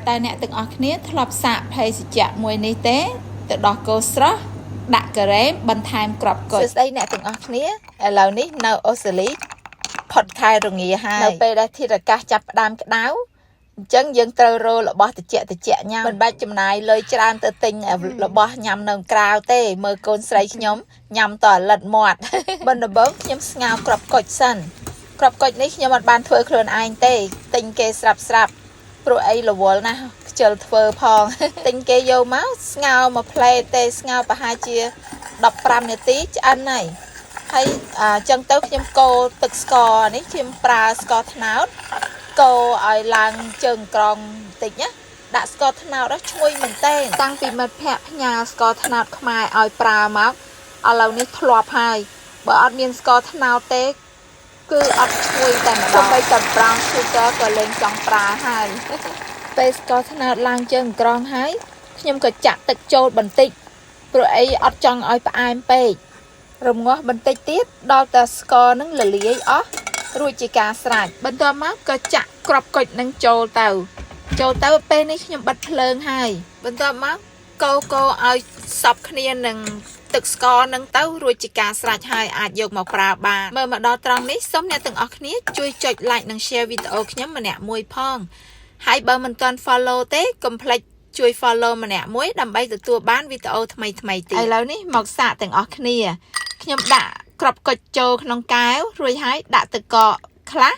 តើអ្នកទាំងអស់គ្នាធ្លាប់សាកភេសជ្ជៈមួយនេះទេទឹកដោះគោស្រស់ដាក់ការ៉េមបន្ថែមគ្រាប់គុជសួស្តីអ្នកទាំងអស់គ្នាឥឡូវនេះនៅអូស្ត្រាលីផុតខែរងាហើយនៅពេលដែលធាតុអាកាសចាប់ផ្ដើមក្តៅអញ្ចឹងយើងត្រូវរករបស់តិចតិចញ៉ាំមិនបាច់ចំណាយលុយច្រើនទៅទិញរបស់ញ៉ាំនៅក្រៅទេមើលកូនស្រីខ្ញុំញ៉ាំតអាលិតមាត់ បន្ដំបូងខ្ញុំស្ងោរគ្រាប់គុជសិនគ្រាប់គុជនេះខ្ញុំអត់បានធ្វើខ្លួនឯងទេទិញគេស្រាប់ស្រាប់ព្រោះអីរវល់ណាស់ខ្ជិលធ្វើផង ទិញគេយកមកស្ងោរមួយផ្លែទេស្ងោរប្រហែលជា15នាទីឆ្អិនហើយហើយអញ្ចឹងទៅខ្ញុំកូរទឹកស្ករនេះខ្ញុំប្រើស្ករត្នោតកូរឲ្យឡើងជើងក្រងបន្តិចណាដាក់ស្ករត្នោតដល់ឈ្ងុយមែនតើតាំងពីមិត្តភ័ក្តិផ្ញើស្ករត្នោតខ្មែរឲ្យប្រើមកឥឡូវនេះធ្លាប់ហើយបើអត់មានស្ករត្នោតទេ គឺអត់ឈ្ងុយតែម្ដងសូម្បីតែ brown sugar ក៏លែងចង់ប្រើហើយ ពេលស្ករត្នោតឡើងជើងក្រងហើយខ្ញុំក៏ចាក់ទឹកចូលបន្តិចព្រោះអីអត់ចង់ឲ្យផ្អែមពេករំងាស់បន្តិចទៀតដល់តែស្ករនឹងរលាយអស់រួចជាការស្រេចបន្ទាប់មកក៏ចាក់គ្រាប់គុជនឹងចូលទៅ ចូលទៅពេលនេះខ្ញុំបិទភ្លើងហើយបន្ទាប់មកកូរកូរឲ្យសព្វគ្នានឹងទឹកស្ករនឹងទៅរួចជាការស្រេចហើយអាចយកមកប្រើបានមើលមកដល់ត្រង់នេះសូមអ្នកទាំងអស់គ្នាជួយចុច like និង share វីដេអូខ្ញុំម្នាក់មួយផងហើយបើមិនទាន់ follow ទេកុំភ្លេចជួយ follow ម្នាក់មួយដើម្បីទទួលបានវីដេអូថ្មីថ្មីទៀតឥឡូវនេះមកសាកទាំងអស់គ្នាខ្ញុំដាក់គ្រាប់គុជចូលក្នុងកែវរួចហើយដាក់ទឹកកកខ្លះ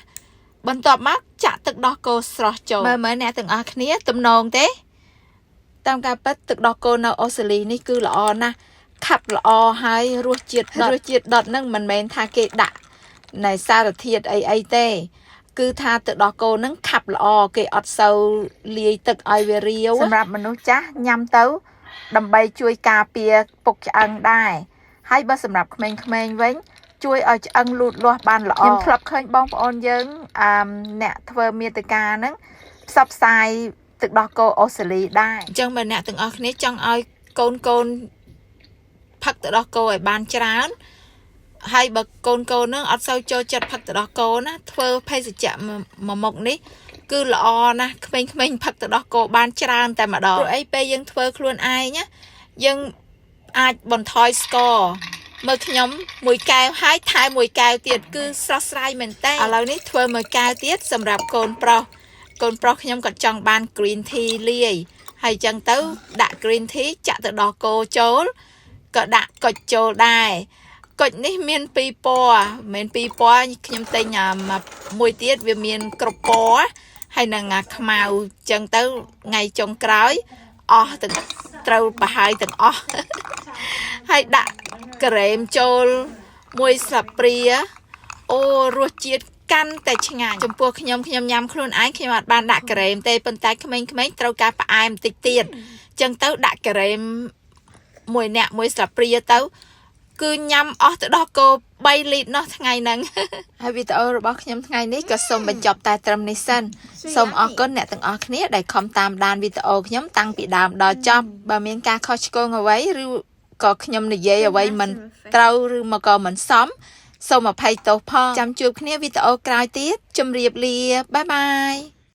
បន្ទាប់មកចាក់ទឹកដោះគោស្រស់ចូលមើលមើលអ្នកទាំងអស់គ្នាទំនងទេតាមការពិតទឹកដោះគោនៅអូស្ត្រាលីនេះគឺល្អណាស់ខាប់ល្អហើយរសជាតិរសជាតិដុតហ្នឹងមិនមែនថាគេដាក់នៃសារធាតុអីអីទេ គឺថាទឹកដោះគោហ្នឹងខាប់ល្អគេអត់សូវលាយទឹកឲ្យវារាវសម្រាប់មនុស្សចាស់ញ៉ាំទៅ ដើម្បីជួយការពារពុកឆ្អឹងដែរហើយបើសម្រាប់ក្មេងៗវិញ ជួយឲ្យឆ្អឹងលូតលាស់បានល្អខ្ញុំធ្លាប់ឃើញបងប្អូនយើងអឺអ្នកធ្វើមាតិកាហ្នឹងផ្សព្វផ្សាយទឹកដោះគោអូស្ត្រាលីដែរអញ្ចឹងបើអ្នកទាំងអស់គ្នាចង់ឲ្យកូនកូនផឹកទឹកដោះគោឲ្យបានច្រើនហើយបើកូនកូនហ្នឹងអត់សូវចូលចិត្តផឹកទឹកដោះគោណាធ្វើភេសជ្ជៈមួយមុខនេះគឺល្អណាស់ក្មេងៗផឹកទឹកដោះគោបានច្រើនតែម្ដងព្រោះអីពេលយើងធ្វើខ្លួនឯងណាយើងអាចបន្ថយស្ករមើលខ្ញុំមួយកែវហើយថែមមួយកែវទៀតគឺស្រស់ស្រាយមែនតើឥឡូវនេះធ្វើមួយកែវទៀតសម្រាប់កូនប្រុសកូនប្រុសខ្ញុំក៏ចង់បាន green tea លាយហើយអញ្ចឹងទៅដាក់ green tea ចាក់ទឹកដោះគោចូលក៏ដាក់គុជចូលដែរគុជនេះមានពីរពណ៌មិនមែនពីរពណ៌ខ្ញុំទិញមួយទៀតវាមានគ្រប់ពណ៌ហើយនឹងខ្មៅអញ្ចឹងទៅថ្ងៃចុងក្រោយអស់ទាំងត្រូវប្រហើយទាំងអស់ ហើយដាក់ការ៉េមចូលមួយស្លាបព្រាអូរសជាតិកាន់តែឆ្ងាញ់ចំពោះខ្ញុំខ្ញុំញ៉ាំខ្លួនឯងខ្ញុំអត់បានដាក់ការ៉េមទេប៉ុន្តែក្មេងៗត្រូវការផ្អែមបន្តិចទៀតអញ្ចឹងទៅដាក់ការ៉េមមួយអ្នកមួយស្លាបព្រាទៅ គឺញ៉ាំអស់ទៅដល់គោ3លីត្រនោះថ្ងៃហ្នឹង ហើយវីដេអូរបស់ខ្ញុំថ្ងៃនេះក៏សូមបញ្ចប់តែត្រឹមនេះសិនសូមអរគុណអ្នកទាំងអស់គ្នាដែលខំតាមដានវីដេអូខ្ញុំតាំងពីដើមដល់ចប់បើមានការខុសឆ្គងអ្វីឬក៏ខ្ញុំនិយាយអ្វីមិនត្រូវឬមកក៏មិនសមសូមអភ័យទោសផងចាំជួបគ្នាវីដេអូក្រោយទៀតជម្រាបលា bye bye.